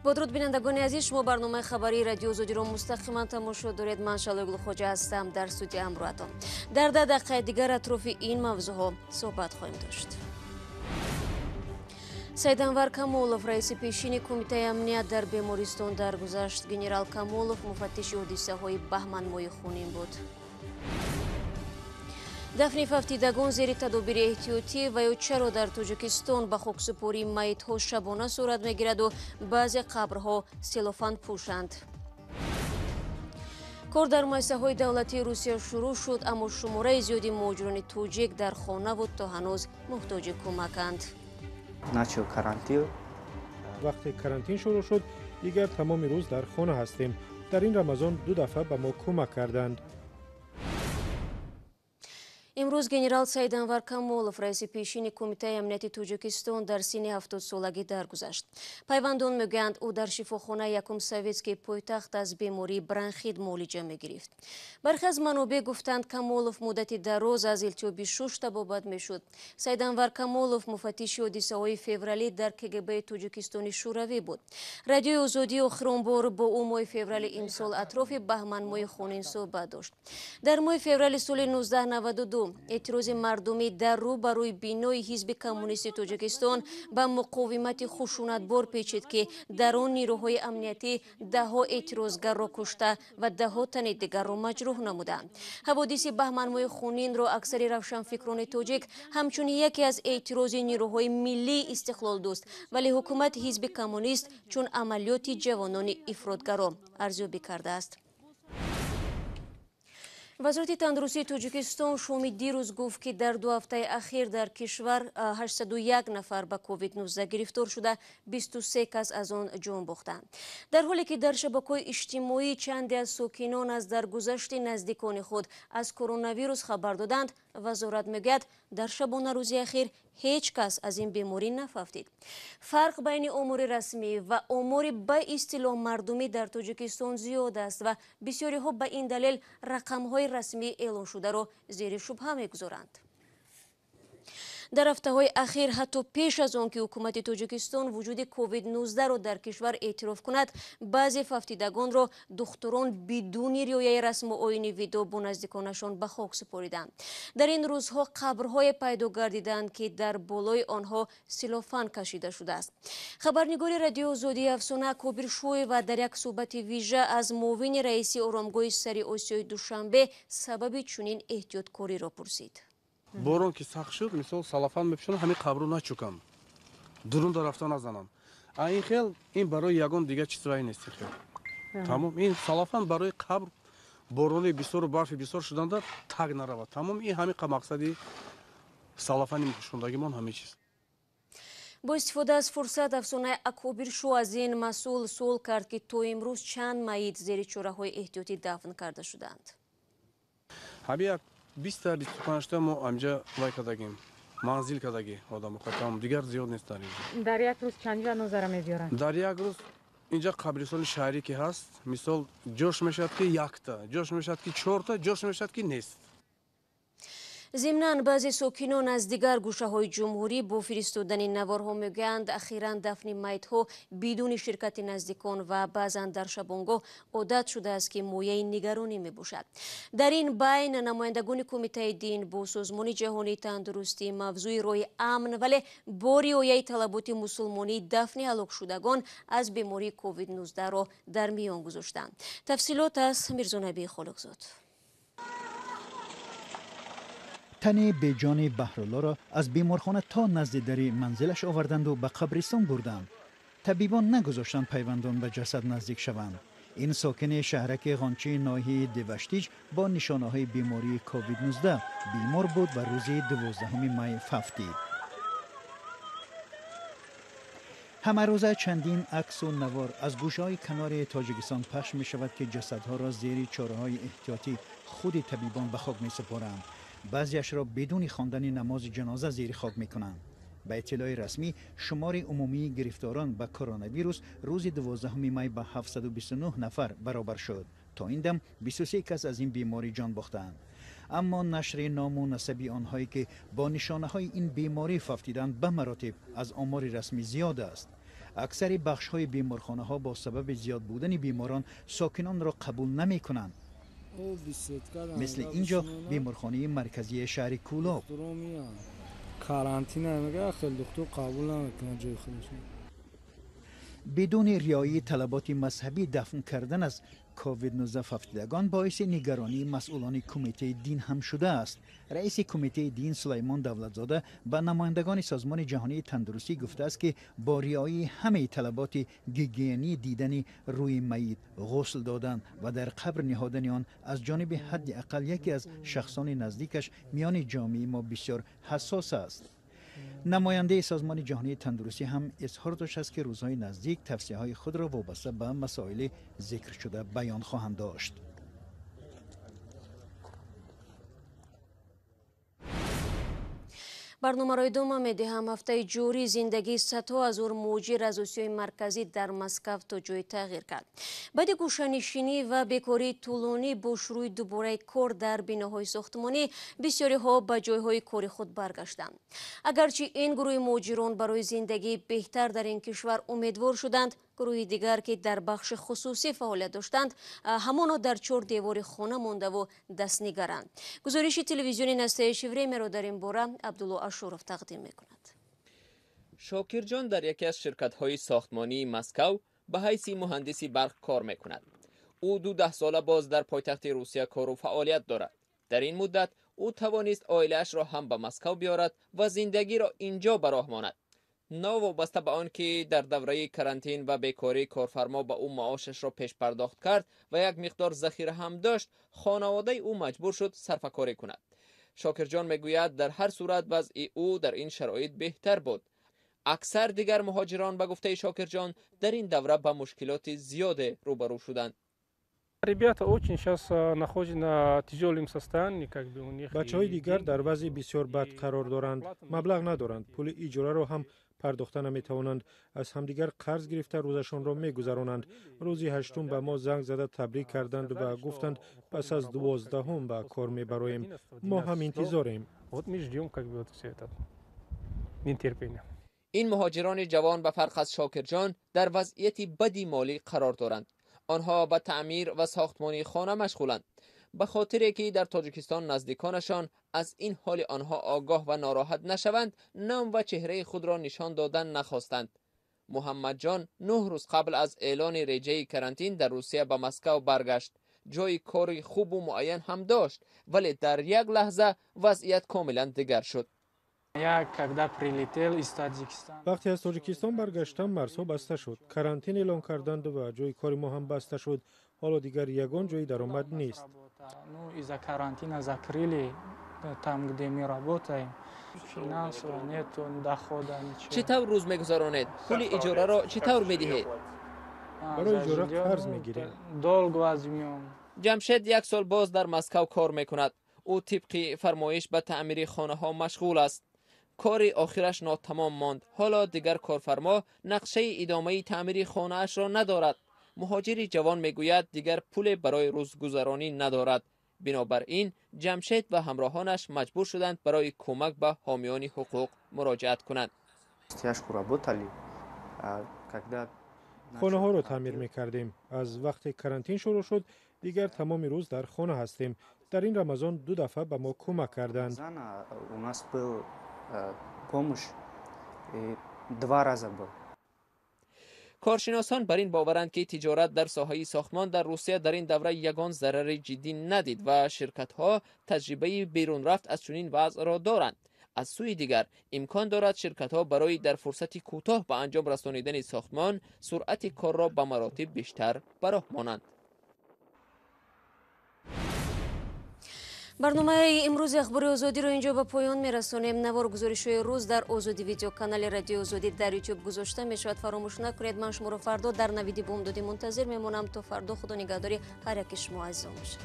Бо дуруд, бинандагони азиз, шумо барномаи хабарии Радиои Озодиро мустақиман тамошо доред. Ман Шалои Гулхоҷа ҳастам дар студия ҳамроҳатон. Дар 10 дақиқаи дигар атрофи ин мавзӯъҳо суҳбат хоҳем дошт. Саиданвар Камолов, раиси пешини Кумитаи амният, дар бемористон даргузашт. Генерал Камолов муфаттиши ҳодисаҳои баҳманмоҳи хунин буд. Дафни фавтидагон зери тадобири эҳтиётӣ ва ё чаро дар Тоҷикистон ба хоксупории майитҳо шабона сурат мегираду баъзе қабрҳо селофан пӯшанд. Кор дар муассисаҳои давлатии Русия шурӯъ шуд, аммо шумораи зиёди муҳоҷирони тоҷик дар хонаву то ҳанӯз муҳтоҷи кӯмаканд. Начал карантин. Вақте карантин шурӯъ шуд, дигар тамоми рӯз дар хона ҳастем. Дар ин Рамазон 2 дафъа ба мо кӯмак карданд. Имрӯз генерал Саиданвар Камолов, раиси пешини Кумитаи амнияти Тоҷикистон, дар синни 70-солагӣ даргузашт. Пайвандон мегӯянд, ӯ дар шифохонаи якум советский пойтахт аз бемории бронхит муолиҷа мегирифт. Бархе аз манобеъ гуфтанд, Камолов муддати дароз аз илтиҳоби шуш табобат мешуд. Саиданвар Камолов муфаттиши ҳодисаҳои февралӣ дар КГБ Тоҷикистони Шӯравӣ буд. Радиои Озодӣ охирон бор бо ӯ моҳи феврали имсол атрофи баҳманмоҳи хунин суҳбат дошт. Дар моҳи феврали соли 1992 эътирози мардумӣ дар рӯ ба рӯи бинои Ҳизби Коммунисти Тоҷикистон ба муқовимати хушунатбор печид, ки дар он нирӯҳои амниятӣ даҳҳо эътирозгарро кушта ва даҳҳо тани дигарро маҷрӯҳ намуданд. Ҳаводиси баҳманмоҳи хунинро аксари равшанфикрони тоҷик ҳамчун яке аз эътирози нирӯҳои миллии истиқлолдӯст, вале ҳукумати Ҳизби Коммунист чун амалиёти ҷавонони ифротгаро арзёбӣ кардааст. Вазорати тандурустии Тоҷикистон шоми дирӯз гуфт, ки дар 2 ҳафтаи ахир дар кишвар 801 нафар ба COVID-19 гирифтор шуда, 23 кас аз он ҷон бохтанд. Дар ҳоле ки дар шабакаҳои иҷтимоӣ чанде аз сокинон аз даргузашти наздикони худ аз коронавирус хабар доданд, вазорат мегӯяд, дар шабонарӯзи ахир ҳеҷ кас аз ин беморӣ нафавтид. Фарқ байни омори расмӣ ва омори ба истилоҳ мардумӣ дар Тоҷикистон зиёд аст ва бисёриҳо ба ин далел рақамҳои расмӣ эълоншударо зери шубҳа мегузоранд. Дар ҳафтаҳои ахир, ҳатто пеш аз он ки ҳукумати Тоҷикистон вуҷуди COVID-19-ро дар кишвар эътироф кунад, баъзе фавтидагонро духтурон бидуни риояи расму оини видоъ бо наздиконашон ба хок супориданд. Дар ин рӯзҳо қабрҳое пайдо гардиданд, ки дар болои онҳо силофан кашида шудааст. Хабарнигори Радиои Озодӣ Афсона Кобиршоева дар як суҳбати вижа аз муовини раиси оромгоҳи сари Осиёи Душанбе сабаби чунин эҳтиёткориро пурсид. Борон ки сахт шуд, мисол салафан мепӯшонам, ҳамин қабру начукам, дурун да рафта назанам. А ин хел ин барои ягон дигар чиз вай нест. Хел тамом, ин салафан барои қабр борони бисёру барфи бисёр шуданда таг наравад. Тамом, ин ҳамин мақсади салафани мепӯшондагимон ҳамин чиз. Бо истифода аз фурсат Афсонаи Акобиршо аз ин масъул суол кард, ки то имрӯз чанд майит зери чораҳои эҳтиётӣ дафн карда шуданд. Ҳамин як 20-25 мо амҷа вай кардагим, манзил кардагӣ одамо, там дигар зиёд нест дар инҷо. Дар як рӯз чанд ҷанозаро мебиёранд? Дар як рӯз инҷа қабристони шаҳрӣ ки ҳаст, мисол ҷош мешавад ки якта, ҷош мешавад ки чорта, ҷош мешавад ки нест. Зимнан баъзе сокинон аз дигар гӯшаҳои ҷумҳурӣ бо фиристодани наворҳо мегӯянд, ахиран дафни майитҳо бидуни ширкати наздикон ва баъзан дар шабонгоҳ одат шудааст, ки мояи нигаронӣ мебошад. Дар ин байн намояндагони Кумитаи дин бо Созмони ҷаҳонии тандурустӣ мавзӯи роҳи амн, вале бо риояи талаботи мусулмонии дафни ҳалокшудагон аз бемории COVID-19-ро дар миён гузоштанд. Тафсилот аз Мирзонабии Холиқзод. Тани беҷони Баҳруллоро аз беморхона то назди дари манзилаш оварданду ба қабристон бурданд. Табибон нагузоштанд пайвандон ба ҷасад наздик шаванд. Ин сокини шаҳраки Ғончии ноҳияи Деваштич бо нишонаҳои бемории COVID-19 бемор буд ва рӯзи 12 май фавтид. Ҳамарӯза чандин аксу навор аз гӯшаҳои канори Тоҷикистон пахш мешавад, ки ҷасадҳоро зери чораҳои эҳтиётӣ худи табибон ба хок месупоранд. Баъзеашро бидуни хондани намози ҷаноза зери хок мекунанд. Ба иттилои расмӣ, шумори умумии гирифторон ба коронавирус рӯзи 12 май ба 729 нафар баробар шуд. То ин дам 23 кас аз ин беморӣ ҷон бохтаанд. Аммо нашри ному насаби онҳое ки бо нишонаҳои ин беморӣ фавтиданд ба маротиб аз омори расмӣ зиёд аст. Аксари бахшҳои беморхонаҳо бо сабаби зиёд будани беморон сокинонро қабул намекунанд. Мисли инҷо беморхонаи марказии шаҳри Кӯлоб. Карантин мега, хеле духтур қабул намекунад ҷои худашон. Бидуни риояи талаботи мазҳабӣ дафн кардан аз ковид-19 фавтидагон боиси нигаронии масъулони кумитаи дин ҳам шудааст. Раиси кумитаи дин Сулаймон Давлатзода ба намояндагони Созмони ҷаҳонии тандурустӣ гуфтааст, ки бо риояи ҳамаи талаботи гигиенӣ дидани рӯи майит, ғусл додан ва дар қабр ниҳодани он аз ҷониби ҳадди ақал яке аз шахсони наздикаш миёни ҷомеаи мо бисёр ҳассос аст. Намояндаи Созмони ҷаҳонии тандурустӣ ҳам изҳор доштааст, ки рӯзҳои наздик тавсияҳои худро вобаста ба масоили зикршуда баён хоҳанд дошт. Барномаро идома медиҳам. Ҳафтаи ҷорӣ зиндагии садҳо ҳазор муҳоҷир аз Осиёи Марказӣ дар Москав то ҷои тағйир кард. Баъди гӯшанишинӣ ва бекории тӯлонӣ бо шурӯи дубораи кор дар биноҳои сохтмонӣ бисёриҳо ба ҷойҳои кори худ баргаштанд. Агарчи ин гурӯҳи муҳоҷирон барои зиндагии беҳтар дар ин кишвар умедвор шуданд, гурӯҳи дигар, ки дар бахши хусусӣ фаъолият доштанд, ҳамоно дар чор девори хона мондаву дастнигаранд. Гузориши телевизиони «Настоящее время»-ро дар ин бора Абдулло Ашуров тақдим мекунад. Шокирҷон дар яке аз ширкатҳои сохтмонии Москав ба ҳайси муҳандиси барқ кор мекунад. Ӯ 12 сола боз дар пойтахти Русия кору фаъолият дорад. Дар ин муддат ӯ тавонист оилаашро ҳам ба Москав биёрад ва зиндагиро инҷо ба роҳ монад. Новобаста ба он ки дар давраи карантин ва бекорӣ корфармо ба ӯ маошашро пешпардохт кард ва як миқдор захира ҳам дошт, хонаводаи ӯ маҷбур шуд сарфакорӣ кунад. Шокирҷон мегӯяд, дар ҳар сурат вазъи ӯ дар ин шароит беҳтар буд. Аксар дигар муҳоҷирон, ба гуфтаи Шокирҷон, дар ин давра ба мушкилоти зиёде рӯбарӯ шуданд. Ребята очень сейчас находятся на тяжелом состоянии, как бы у них. Бачаҳои дигар дар вазъи бисёр бад қарор доранд, маблағ надоранд, пули иҷораро ҳам пардохта наметавонанд, аз ҳамдигар қарз гирифта рӯзашонро мегузаронанд. Рӯзи ҳаштум ба мо занг зада табрик карданд ва гуфтанд, пас аз 12-ҳум ба кор мебароем. Мо ҳам интизорем. Вот мы ждем, как бы, вот все это нетерпение. Ин муҳоҷирони ҷавон ба фарқ аз Шокирҷон дар вазъияти бади молӣ қарор доранд. Онҳо ба таъмир ва сохтмони хона машғуланд. Ба хотире ки дар Тоҷикистон наздиконашон аз ин ҳоли онҳо огоҳ ва нороҳат нашаванд, ном ва чеҳраи худро нишон додан нахостанд. Муҳаммадҷон 9 рӯз қабл аз эълони реҷаи карантин дар Русия ба Москав баргашт. Ҷои кори хубу муайян ҳам дошт, вале дар як лаҳза вазъият комилан дигар шуд. Вақте аз Тоҷикистон баргаштам, марзҳо баста шуд, карантин эълон карданд ва ҷои кори мо ҳам баста шуд. Ҳоло дигар ягон ҷои даромад нест. Ну, из-за карантина закрыли там, где мы работаем. Финансово нету дохода, ничего. Чӣ тавр рӯз мегузаронед? Пули иҷораро чӣ тавр медиҳед? Барои иҷора қарз мегирем. Долг возьмем. Ҷамшед як сол боз дар Москав кор мекунад. Ӯ тибқи фармоиш ба таъмири хонаҳо машғул аст. Кори охираш нотамом монд. Ҳоло дигар корфармо нақшаи идомаи таъмири хонаашро надорад. Муҳоҷири ҷавон мегӯяд, дигар пуле барои рӯзгузаронӣ надорад. Бинобар ин Ҷамшед ва ҳамроҳонаш маҷбур шуданд барои кӯмак ба ҳомиёни ҳуқуқ муроҷиат кунанд. Хонаҳоро таъмир мекардем. Аз вақте карантин шурӯъ шуд, дигар тамоми рӯз дар хона ҳастем. Дар ин Рамазон ду дафъа ба мо кӯмак карданд. У нас был помощь два раза был. Коршиносон бар ин боваранд, ки тиҷорат дар соҳаи сохтмон дар Русия дар ин давра ягон зарари ҷиддӣ надид ва ширкатҳо таҷрибаи берунрафт аз чунин вазъро доранд. Аз сӯи дигар, имкон дорад ширкатҳо барои дар фурсати кӯтоҳ ба анҷом расонидани сохтмон суръати корро ба маротиб бештар ба роҳ монанд. Барномаи имрӯзи Ахбори Озодиро инҷо ба поён мерасонем. Навор гузоришҳои рӯз дар Озодӣ видеоканали Радиои Озодӣ дар Ютуб гузошта мешавад. Фаромӯш накунед, ман шуморо фардо дар навиди бомдодӣ мунтазир мемонам. То фардо, худо нигаҳдори ҳар яки шумо азизон бошад.